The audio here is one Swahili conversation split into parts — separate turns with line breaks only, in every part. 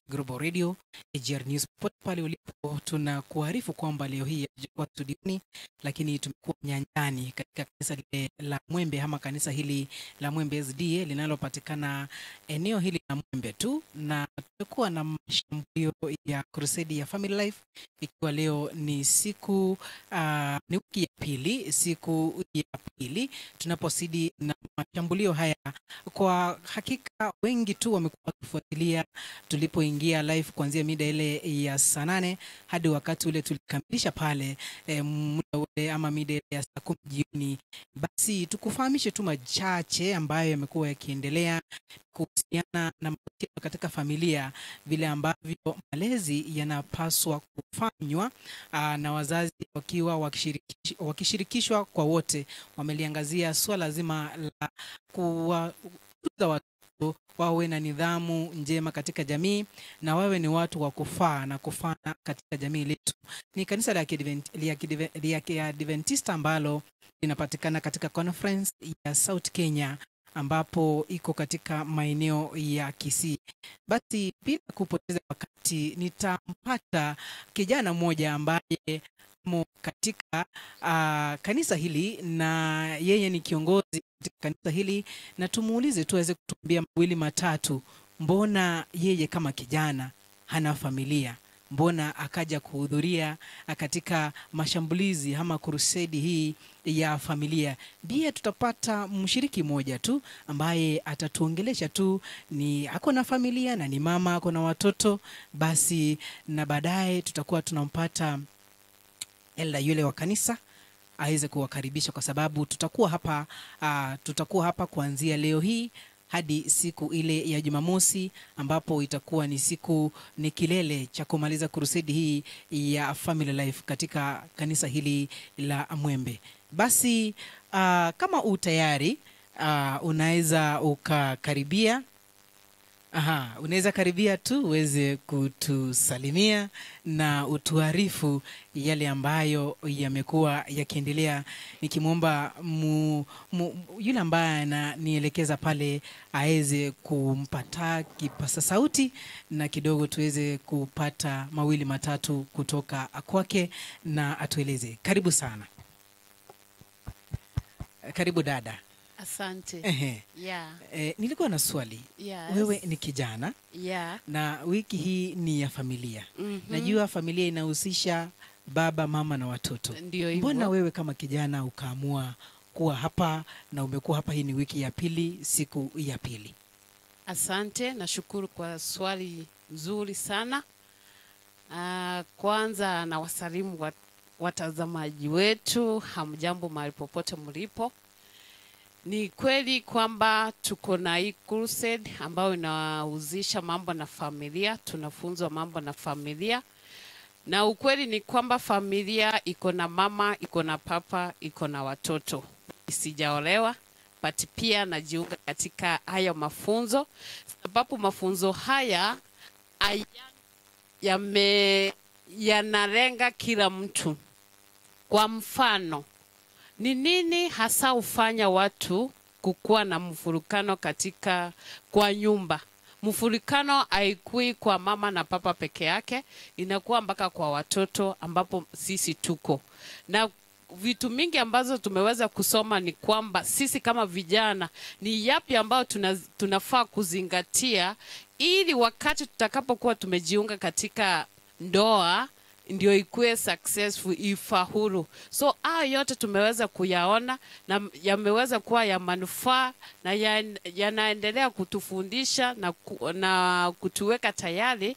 Global Radio, AGR News. Popote pale ulipo, tunakuarifu kwamba leo hii hatujakuwa studioni, lakini tumekuwa nyanjani katika kanisa lile la Mwembe ama kanisa hili la Mwembe SDA linalopatikana eneo hili la Mwembe tu, na tumekuwa na mashambulio ya crusade ya Family Life, ikiwa leo ni siku ni wiki ya pili, siku ya pili tunaposidi na mashambulio haya. Kwa hakika wengi tu wamekuwa wakifuatilia tulipoingia live kuanzia mida ile ya saa 8 hadi wakati ule tulikamilisha pale muda ule ama mida ile ya saa 10 jioni. Basi tukufahamishe tu machache ambayo yamekuwa yakiendelea kuhusiana na mahusiano katika familia, vile ambavyo malezi yanapaswa kufanywa na wazazi wakiwa wakishirikishwa kwa wote. Wameliangazia swala zima la kuwatunza watoto wawe na nidhamu njema katika jamii na wawe ni watu wa kufaa na kufana katika jamii letu. Ni kanisa la Kiadventista ambalo linapatikana katika Conference ya South Kenya, ambapo iko katika maeneo ya Kisii. Basi bila kupoteza wakati, nitampata kijana mmoja ambaye mo katika kanisa hili na yeye ni kiongozi katika kanisa hili, na tumuulize tu aweze kutuambia mawili matatu. Mbona yeye kama kijana hana familia? Mbona akaja kuhudhuria katika mashambulizi ama crusade hii ya familia? Pia tutapata mshiriki mmoja tu ambaye atatuongelesha tu, ni ako na familia na ni mama, ako na watoto. Basi na baadaye tutakuwa tunampata elda yule wa kanisa aweze kuwakaribisha, kwa sababu tutakuwa hapa kuanzia leo hii hadi siku ile ya Jumamosi, ambapo itakuwa ni siku ni kilele cha kumaliza crusade hii ya Family Life katika kanisa hili la Mwembe. Basi kama utayari, unaweza ukakaribia. Aha, unaweza karibia tu uweze kutusalimia na utuarifu yale ambayo yamekuwa yakiendelea, nikimwomba yule ambaye ananielekeza pale aweze kumpata kipasa sauti na kidogo tuweze kupata mawili matatu kutoka kwake na atueleze. Karibu sana. Karibu dada.
Asante. Yeah.
Nilikuwa na swali.
Yes.
Wewe ni kijana.
Yeah.
Na wiki hii ni ya familia. Najua familia inahusisha baba, mama na watoto.
Ndio hivyo.
Mbona wewe kama kijana ukaamua kuwa hapa na umekuwa hapa, hii ni wiki ya pili, siku ya pili?
Asante, nashukuru kwa swali nzuri sana. Kwanza na wasalimu watazamaji wetu, hamjambo mahali popote mlipo. Ni kweli kwamba tuko na hii crusade ambayo inahusisha mambo na familia, tunafunzwa mambo na familia. Na ukweli ni kwamba familia iko na mama, iko na papa, iko na watoto. Sijaolewa, but pia najiunga katika haya mafunzo, sababu mafunzo haya yanalenga kila mtu. Kwa mfano, ni nini hasa hufanya watu kukuwa na mfurukano katika kwa nyumba? Mfurukano haikui kwa mama na papa peke yake, inakuwa mpaka kwa watoto ambapo sisi tuko. Na vitu mingi ambazo tumeweza kusoma ni kwamba sisi kama vijana ni yapi ambayo tunafaa kuzingatia ili wakati tutakapokuwa tumejiunga katika ndoa ndio ikuwe successful, ifahuru. So haya yote tumeweza kuyaona na yameweza kuwa ya manufaa na yanaendelea kutufundisha na kutuweka tayari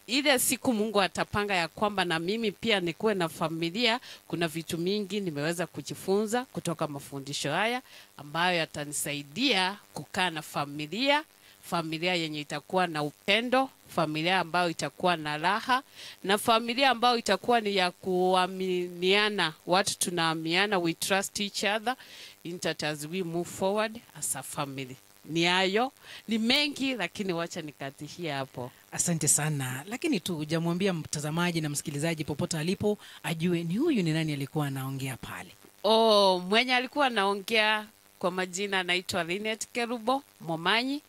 ile siku Mungu atapanga ya kwamba na mimi pia nikuwe na familia. Kuna vitu mingi nimeweza kujifunza kutoka mafundisho haya ambayo yatanisaidia kukaa na familia, familia yenye itakuwa na upendo, familia ambayo itakuwa na raha, na familia ambayo itakuwa ni ya kuaminiana. Watu tunaaminiana, we trust each other in that as we move forward as a family. Ni hayo, ni mengi, lakini wacha nikatihia hapo.
Asante sana. Lakini tu hujamwambia mtazamaji na msikilizaji popote alipo ajue ni huyu ni nani alikuwa anaongea pale.
Oh, mwenye alikuwa anaongea kwa majina anaitwa Linet Kerubo Momanyi.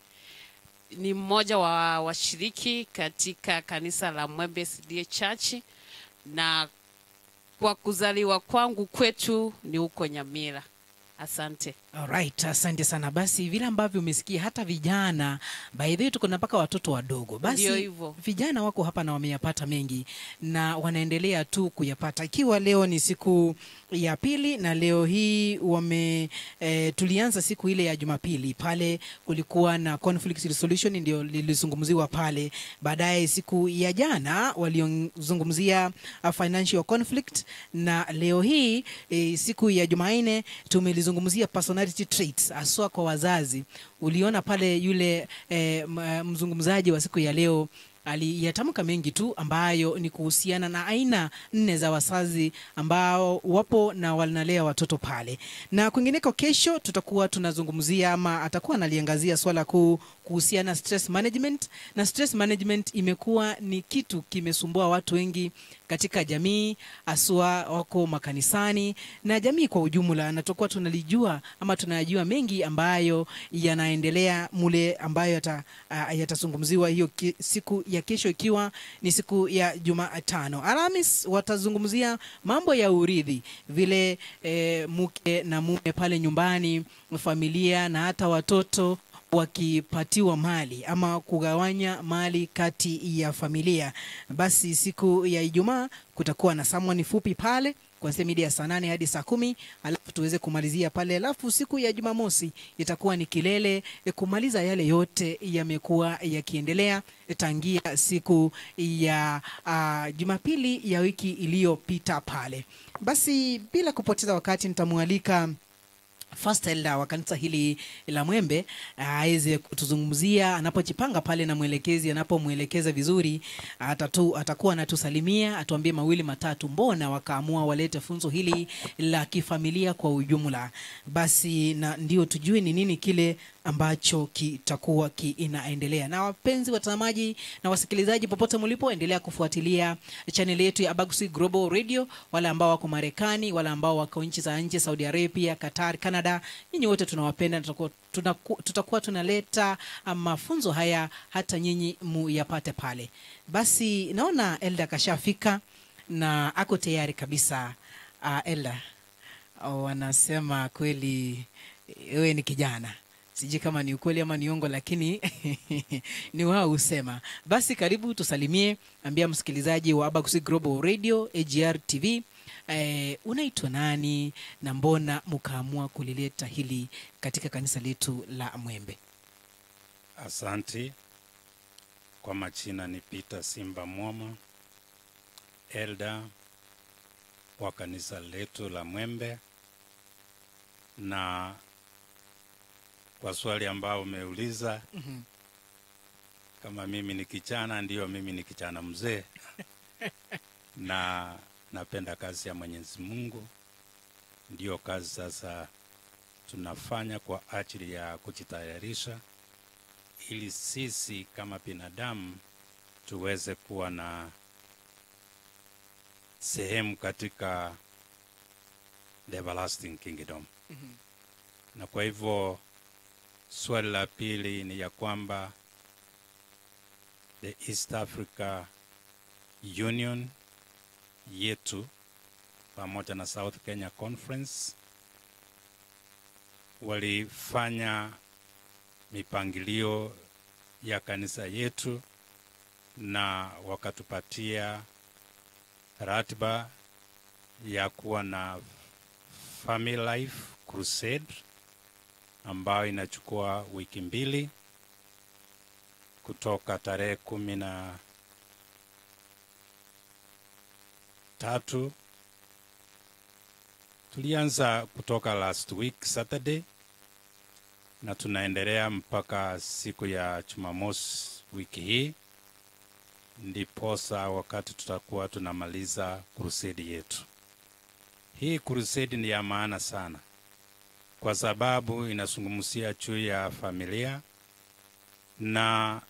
ni mmoja wa washiriki katika kanisa la Mwembe SDA Church, na kwa kuzaliwa kwangu kwetu ni huko Nyamira. Asante.
Alright, asante sana. Basi vile ambavyo umesikia, hata vijana, by the way tuko na mpaka watoto wadogo. Basi vijana wako hapa na wameyapata mengi na wanaendelea tu kuyapata. Ikiwa leo ni siku ya pili, na leo hii tulianza siku ile ya Jumapili. Pale kulikuwa na conflict resolution, ndio lilizungumziwa pale. Baadaye siku ya jana waliozungumzia financial conflict, na leo hii siku ya Jumanne tumelizungumzia personality traits, haswa kwa wazazi. Uliona pale yule mzungumzaji wa siku ya leo aliyatamka mengi tu ambayo ni kuhusiana na aina 4 za wazazi ambao wapo na wanalea watoto pale. Na kwingineko kesho tutakuwa tunazungumzia ama atakuwa analiangazia swala kuu kuhusiana stress management. Na stress management imekuwa ni kitu kimesumbua watu wengi katika jamii, haswa wako makanisani na jamii kwa ujumla, na tutakuwa tunalijua ama tunajua mengi ambayo yanaendelea mule ambayo yatazungumziwa hiyo siku ya kesho, ikiwa ni siku ya Jumatano. Alhamis watazungumzia mambo ya urithi, vile mke na mume pale nyumbani, familia na hata watoto wakipatiwa mali ama kugawanya mali kati ya familia. Basi siku ya Ijumaa kutakuwa na sermon fupi pale kuanzia mida ya saa 8 hadi saa 10, alafu tuweze kumalizia pale. Alafu siku ya Jumamosi itakuwa ni kilele kumaliza yale yote yamekuwa yakiendelea tangia siku ya Jumapili ya wiki iliyopita pale. Basi bila kupoteza wakati nitamwalika First Elder wa kanisa hili la Mwembe aweze kutuzungumzia anapojipanga pale na mwelekezi anapomwelekeza vizuri, atakuwa anatusalimia, atuambie mawili matatu mbona wakaamua walete funzo hili la kifamilia kwa ujumla. Basi na ndio tujue ni nini kile ambacho kitakuwa kinaendelea. Na wapenzi watazamaji na wasikilizaji popote mlipo, endelea kufuatilia channel yetu ya Abagusi Global Radio. Wale ambao wako Marekani, wale ambao wako nchi za nje, Saudi Arabia, Qatar, Canada, nyinyi wote tunawapenda. Tutakuwa tunaleta mafunzo haya hata nyinyi muyapate pale. Basi naona Elda kashafika na ako tayari kabisa. Elda, wanasema kweli wewe ni kijana. Sijui kama ni ukweli ama ni uongo, lakini ni wao husema. Basi karibu tusalimie, ambia msikilizaji wa Abagusi Global Radio, AGR TV, unaitwa nani na mbona mkaamua kulileta hili katika kanisa letu la Mwembe?
Asante. Kwa majina ni Peter Simba Mwoma, elder wa kanisa letu la Mwembe. Na kwa swali ambao umeuliza, kama mimi ni kijana, ndio mimi ni kijana mzee. Na napenda kazi ya Mwenyezi Mungu. Ndio kazi sasa tunafanya kwa ajili ya kujitayarisha ili sisi kama binadamu tuweze kuwa na sehemu katika the everlasting kingdom. Na kwa hivyo swali la pili ni ya kwamba the East Africa Union yetu pamoja na South Kenya Conference walifanya mipangilio ya kanisa yetu na wakatupatia ratiba ya kuwa na Family Life Crusade ambayo inachukua wiki 2 kutoka tarehe 13. Tulianza kutoka last week Saturday na tunaendelea mpaka siku ya Jumamosi wiki hii, ndiposa wakati tutakuwa tunamaliza crusade yetu. Hii crusade ni ya maana sana kwa sababu inazungumzia juu ya familia, na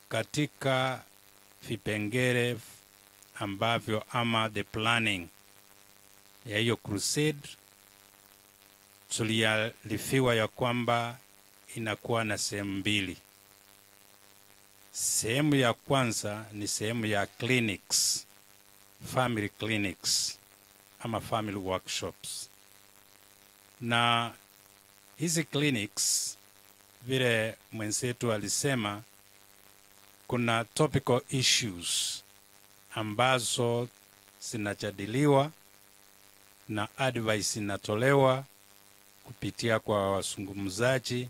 katika vipengele ambavyo ama the planning ya hiyo crusade tuliarifiwa ya kwamba inakuwa na sehemu 2. Sehemu ya kwanza ni sehemu ya clinics, family clinics ama family workshops. Na hizi clinics, vile mwenzetu alisema, kuna topical issues ambazo zinajadiliwa na advice inatolewa kupitia kwa wazungumzaji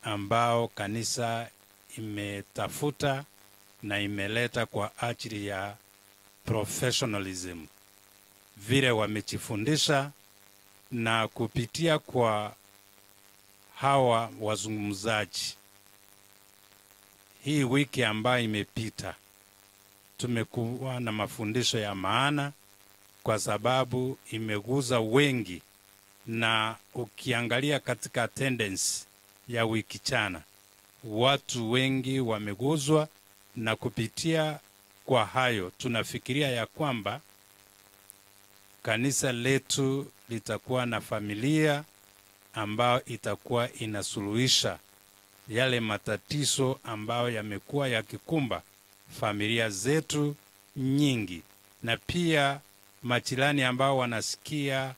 ambao kanisa imetafuta na imeleta kwa ajili ya professionalism, vile wamejifundisha, na kupitia kwa hawa wazungumzaji. Hii wiki ambayo imepita tumekuwa na mafundisho ya maana, kwa sababu imeguza wengi, na ukiangalia katika attendance ya wiki chana, watu wengi wameguzwa, na kupitia kwa hayo tunafikiria ya kwamba kanisa letu litakuwa na familia ambayo itakuwa inasuluhisha yale matatizo ambayo yamekuwa yakikumba familia zetu nyingi, na pia majirani ambao wanasikia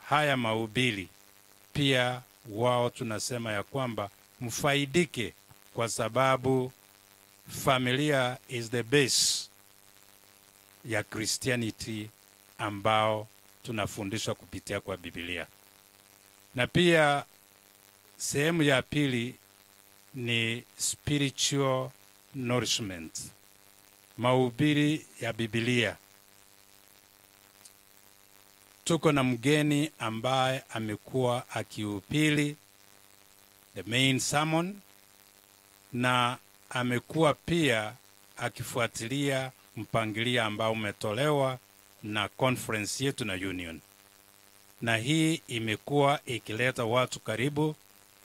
haya mahubiri, pia wao tunasema ya kwamba mfaidike, kwa sababu familia is the base ya Christianity ambao tunafundishwa kupitia kwa Biblia. Na pia sehemu ya pili ni spiritual nourishment, mahubiri ya Biblia. Tuko na mgeni ambaye amekuwa akihubiri the main sermon, na amekuwa pia akifuatilia mpangilio ambao umetolewa na conference yetu na union. Na hii imekuwa ikileta watu karibu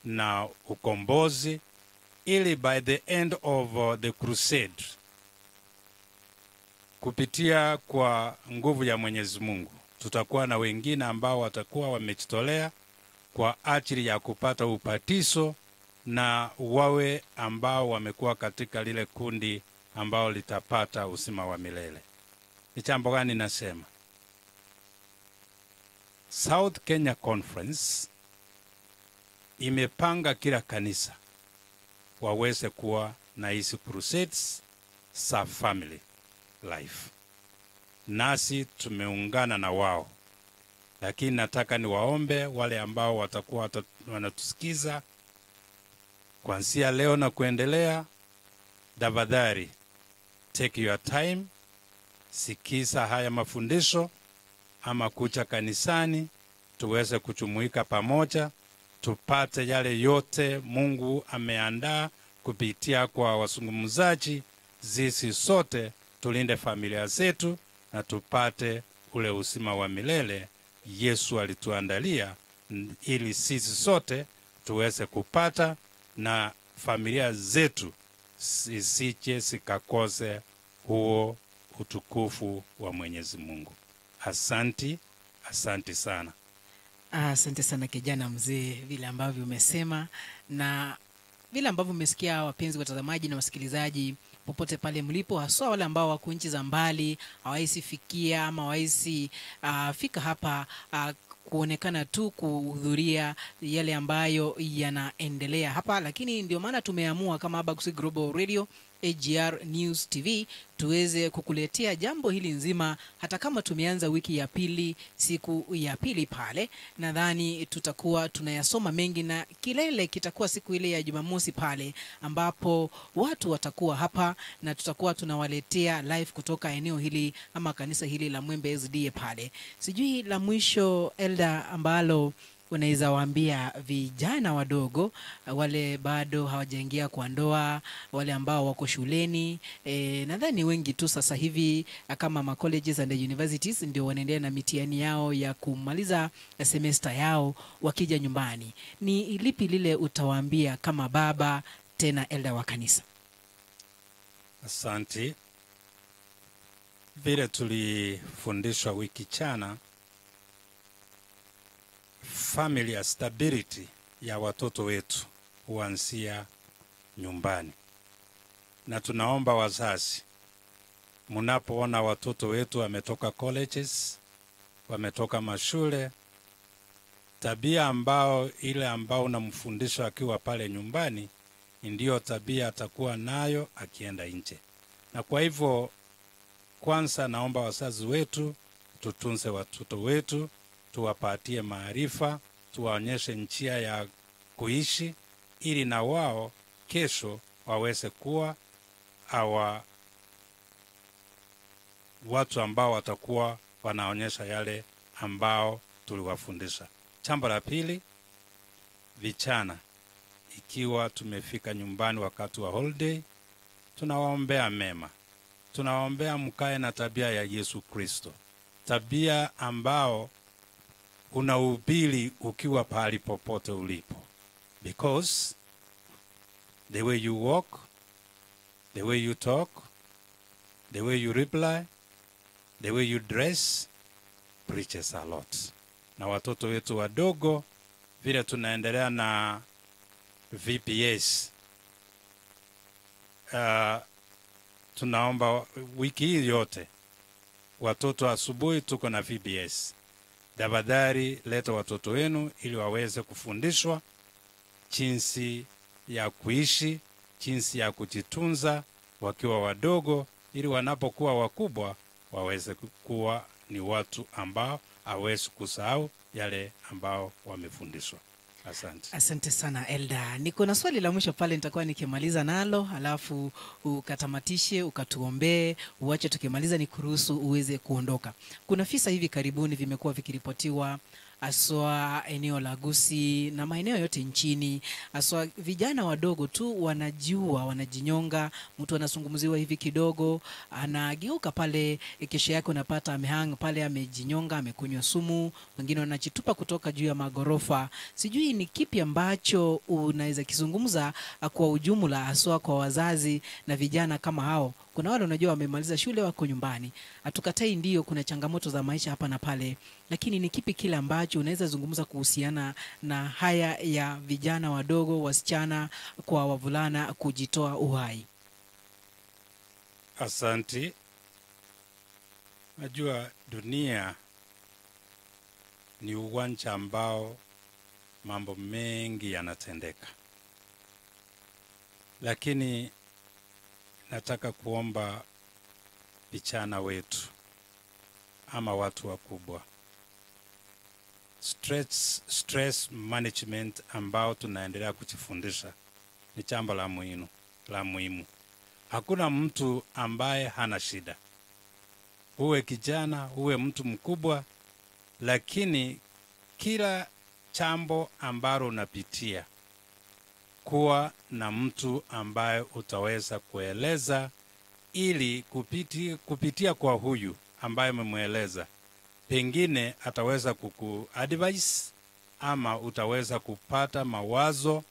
na ukombozi, ili by the end of the crusade, kupitia kwa nguvu ya Mwenyezi Mungu, tutakuwa na wengine ambao watakuwa wamejitolea kwa ajili ya kupata ubatizo, na wawe ambao wamekuwa katika lile kundi ambao litapata uzima wa milele. Ni jambo gani nasema? South Kenya Conference imepanga kila kanisa waweze kuwa na hizi crusades za family life. Nasi tumeungana na wao. Lakini nataka niwaombe wale ambao watakuwa wanatusikiza kuanzia leo na kuendelea, tafadhali take your time, sikiza haya mafundisho ama kuja kanisani tuweze kujumuika pamoja, tupate yale yote Mungu ameandaa kupitia kwa wazungumzaji. Sisi sote tulinde familia zetu na tupate ule uzima wa milele Yesu alituandalia, ili sisi sote tuweze kupata na familia zetu zisije zikakose huo utukufu wa Mwenyezi Mungu. Asanti, asanti sana.
Asante sana kijana mzee, vile ambavyo umesema na vile ambavyo umesikia, wapenzi watazamaji na wasikilizaji popote pale mlipo, haswa wale ambao wako nchi za mbali, hawawezi fikia ama hawawezi fika hapa kuonekana tu kuhudhuria yale ambayo yanaendelea hapa, lakini ndio maana tumeamua kama Abagusi Global Radio, AGR News TV tuweze kukuletea jambo hili nzima. Hata kama tumeanza wiki ya pili, siku ya pili pale, nadhani tutakuwa tunayasoma mengi, na kilele kitakuwa siku ile ya Jumamosi pale ambapo watu watakuwa hapa na tutakuwa tunawaletea live kutoka eneo hili ama kanisa hili la Mwembe SDA pale. Sijui la mwisho Elder ambalo unaweza waambia vijana wadogo, wale bado hawajaingia kwa ndoa, wale ambao wako shuleni, nadhani wengi tu sasa hivi kama ma colleges and universities ndio wanaendelea na mitihani yao ya kumaliza semester yao wakija nyumbani. Ni lipi lile utawaambia kama baba tena elder wa kanisa?
Asante. Vile tulifundishwa wiki chana, family stability ya watoto wetu huanzia nyumbani. Na tunaomba wazazi, mnapoona watoto wetu wametoka colleges, wametoka mashule, tabia ambao ile ambao unamfundisha akiwa pale nyumbani ndiyo tabia atakuwa nayo akienda nje. Na kwa hivyo kwanza naomba wazazi wetu tutunze watoto wetu, tuwapatie maarifa, tuwaonyeshe njia ya kuishi ili na wao kesho waweze kuwa hawa watu ambao watakuwa wanaonyesha yale ambao tuliwafundisha. Jambo la pili, vijana, ikiwa tumefika nyumbani wakati wa holiday, tunawaombea mema. Tunawaombea mkae na tabia ya Yesu Kristo, tabia ambao unahubiri ukiwa pahali popote ulipo, because the way you walk, the way you talk, the way you reply, the way you dress preaches a lot. Na watoto wetu wadogo, vile tunaendelea na VPS, tunaomba wiki hii yote watoto asubuhi tuko na VBS. Tafadhali leta watoto wenu ili waweze kufundishwa jinsi ya kuishi, jinsi ya kujitunza wakiwa wadogo, ili wanapokuwa wakubwa waweze kuwa ni watu ambao hawezi kusahau yale ambao wamefundishwa. Asante.
Asante sana Elda. Niko na swali la mwisho pale nitakuwa nikimaliza nalo, alafu ukatamatishe, ukatuombee, uache tukimaliza nikuruhusu uweze kuondoka. Kuna visa hivi karibuni vimekuwa vikiripotiwa haswa eneo la Gusii na maeneo yote nchini, haswa vijana wadogo tu wanajua, wanajinyonga. Mtu anazungumziwa hivi kidogo, anageuka pale, kesho yake unapata amehang pale, amejinyonga, amekunywa sumu, wengine wanajitupa kutoka juu ya magorofa. Sijui ni kipi ambacho unaweza kizungumza kwa ujumla, haswa kwa wazazi na vijana kama hao. Kuna wale unajua wamemaliza shule wako nyumbani. Hatukatai, ndio kuna changamoto za maisha hapa na pale, lakini ni kipi kile ambacho unaweza zungumza kuhusiana na haya ya vijana wadogo, wasichana kwa wavulana kujitoa uhai?
Asante. Najua dunia ni uwanja ambao mambo mengi yanatendeka, lakini nataka kuomba vijana wetu ama watu wakubwa, stress management ambao tunaendelea kujifundisha ni jambo la muhimu. Hakuna mtu ambaye hana shida, uwe kijana uwe mtu mkubwa, lakini kila jambo ambalo unapitia, kuwa na mtu ambaye utaweza kueleza, ili kupitia kwa huyu ambaye umemweleza, pengine ataweza kuku-advise ama utaweza kupata mawazo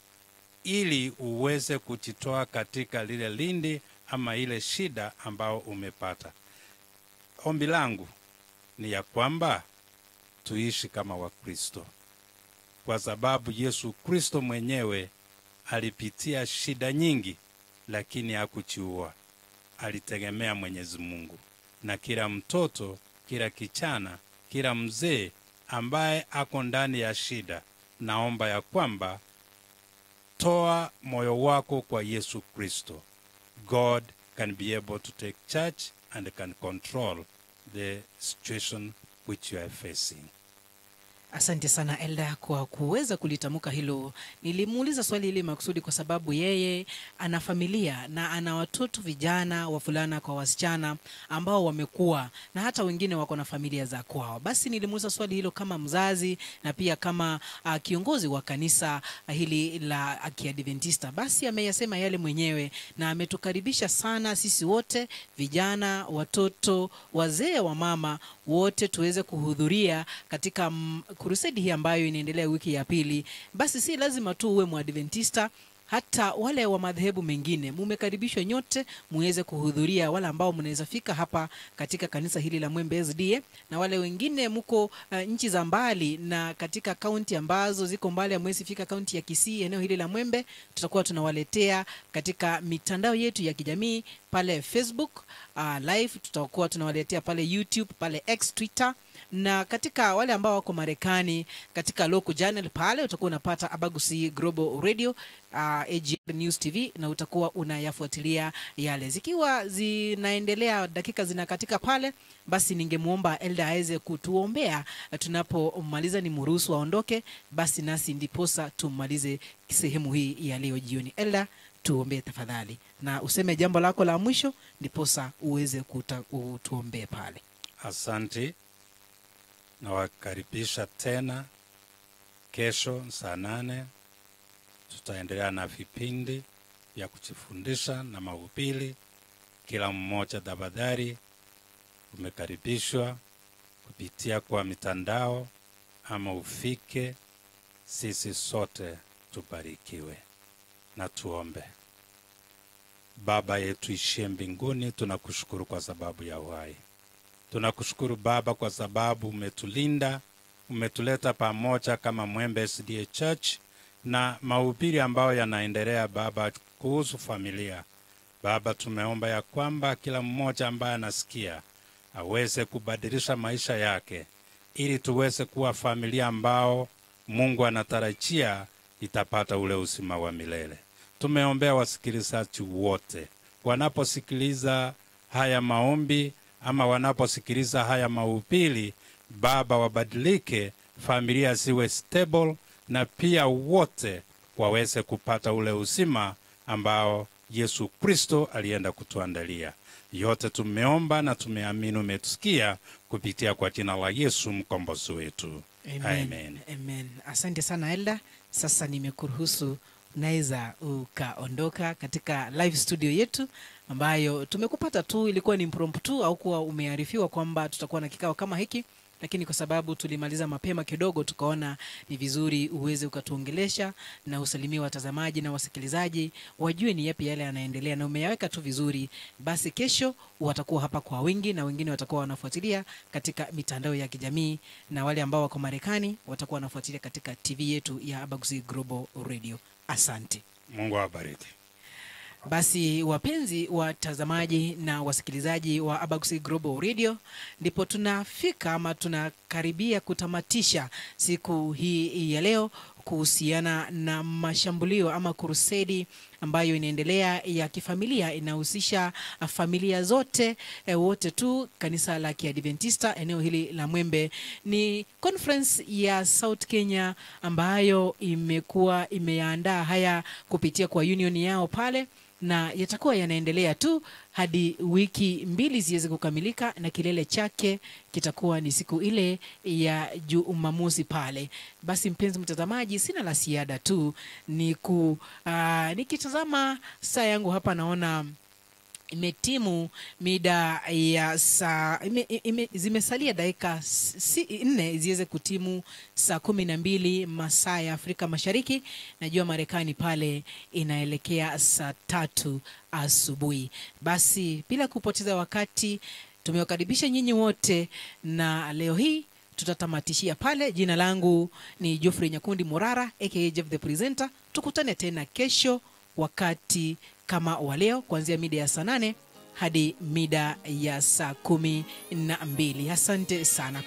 ili uweze kujitoa katika lile lindi ama ile shida ambao umepata. Ombi langu ni ya kwamba tuishi kama Wakristo, kwa sababu Yesu Kristo mwenyewe alipitia shida nyingi, lakini hakujiua. Alitegemea Mwenyezi Mungu. Na kila mtoto, kila kijana, kila mzee ambaye ako ndani ya shida, naomba ya kwamba toa moyo wako kwa Yesu Kristo. God can be able to take charge and can control the situation which you are facing.
Asante sana Elda kwa kuweza kulitamka hilo. Nilimuuliza swali hili makusudi kwa sababu yeye ana familia na ana watoto vijana, wavulana kwa wasichana ambao wamekuwa na hata wengine wako na familia za kwao. Basi nilimuuliza swali hilo kama mzazi na pia kama kiongozi wa kanisa hili la Kiadventista. Basi ameyasema yale mwenyewe na ametukaribisha sana sisi wote, vijana, watoto, wazee, wa mama, wote tuweze kuhudhuria katika crusade hii ambayo inaendelea wiki ya pili. Basi si lazima tu uwe Mwadventista, Hata wale wa madhehebu mengine mumekaribishwa nyote muweze kuhudhuria, wale ambao mnaweza fika hapa katika kanisa hili la Mwembe SDA, na wale wengine mko nchi za mbali na katika kaunti ambazo ziko mbali, hamwezi fika kaunti ya Kisii, eneo hili la Mwembe, tutakuwa tunawaletea katika mitandao yetu ya kijamii pale Facebook live, tutakuwa tunawaletea pale YouTube, pale X, Twitter, na katika wale ambao wako Marekani katika local channel pale utakuwa unapata Abagusi Global Radio, AGR News TV, na utakuwa unayafuatilia yale. Zikiwa zinaendelea, dakika zinakatika pale, basi ningemuomba Elda aweze kutuombea tunapomaliza, ni mruhusu aondoke, basi nasi ndiposa tumalize sehemu hii ya leo jioni. Elda, tuombee tafadhali, na useme jambo lako la mwisho ndiposa uweze kutuombee pale.
Asante. Nawakaribisha tena kesho saa 8 tutaendelea na vipindi vya kujifundisha na mahubiri. Kila mmoja tafadhali umekaribishwa kupitia kwa mitandao ama ufike, sisi sote tubarikiwe. Na tuombe. Baba yetu ishie mbinguni, tunakushukuru kwa sababu ya uhai. Tunakushukuru Baba kwa sababu umetulinda, umetuleta pamoja kama Mwembe SDA Church na mahubiri ambayo yanaendelea Baba kuhusu familia. Baba, tumeomba ya kwamba kila mmoja ambaye anasikia aweze kubadilisha maisha yake ili tuweze kuwa familia ambao Mungu anatarajia itapata ule uzima wa milele. Tumeombea wasikilizaji wote wanaposikiliza haya maombi ama wanaposikiliza haya mahubiri, Baba, wabadilike, familia ziwe stable, na pia wote waweze kupata ule uzima ambao Yesu Kristo alienda kutuandalia. Yote tumeomba na tumeamini umetusikia kupitia kwa jina la Yesu mkombozi wetu.
Amen. Amen. Amen. Asante sana Elda. Sasa nimekuruhusu, unaweza ukaondoka katika live studio yetu ambayo tumekupata tu, ilikuwa ni impromptu au kuwa umearifiwa kwamba tutakuwa na kikao kama hiki, lakini kwa sababu tulimaliza mapema kidogo tukaona ni vizuri uweze ukatuongelesha na usalimie watazamaji na wasikilizaji wajue ni yapi yale yanaendelea, na umeyaweka tu vizuri. Basi kesho watakuwa hapa kwa wingi na wengine watakuwa wanafuatilia katika mitandao ya kijamii, na wale ambao wako Marekani watakuwa wanafuatilia katika TV yetu ya Abagusi Global Radio. Asante.
Mungu awabariki.
Basi wapenzi watazamaji na wasikilizaji wa Abagusi Global Radio, ndipo tunafika ama tunakaribia kutamatisha siku hii ya leo kuhusiana na mashambulio ama crusade ambayo inaendelea ya kifamilia, inahusisha familia zote, wote tu kanisa la Kiadventista eneo hili la Mwembe. Ni conference ya South Kenya ambayo imekuwa imeandaa haya kupitia kwa union yao pale, na yatakuwa yanaendelea tu hadi wiki 2 ziweze kukamilika, na kilele chake kitakuwa ni siku ile ya Jumamosi pale. Basi mpenzi mtazamaji, sina la ziada tu, nikitazama saa yangu hapa naona imetimu mida ya saa zimesalia dakika 4 ziweze kutimu saa 12 masaa ya Afrika Mashariki. Najua Marekani pale inaelekea saa 3 asubuhi. Basi bila kupoteza wakati tumewakaribisha nyinyi wote, na leo hii tutatamatishia pale. Jina langu ni Geoffrey Nyakundi Morara aka Jeff the Presenter. Tukutane tena kesho wakati kama wa leo kuanzia mida ya saa 8 hadi mida ya saa 12. Asante sana.